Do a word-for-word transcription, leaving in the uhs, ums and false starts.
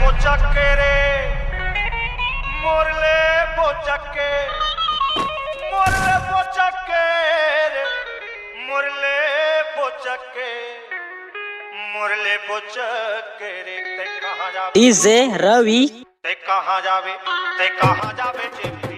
बोचक के रे, मोर ले बोचक के, मोर ले बोचक के रे, मोर ले बोचक के, मोर ले बोचक के रे। ते कहाँ जाबे? डीजे रवि। ते कहाँ जाबे? ते कहाँ जाबे? जेबी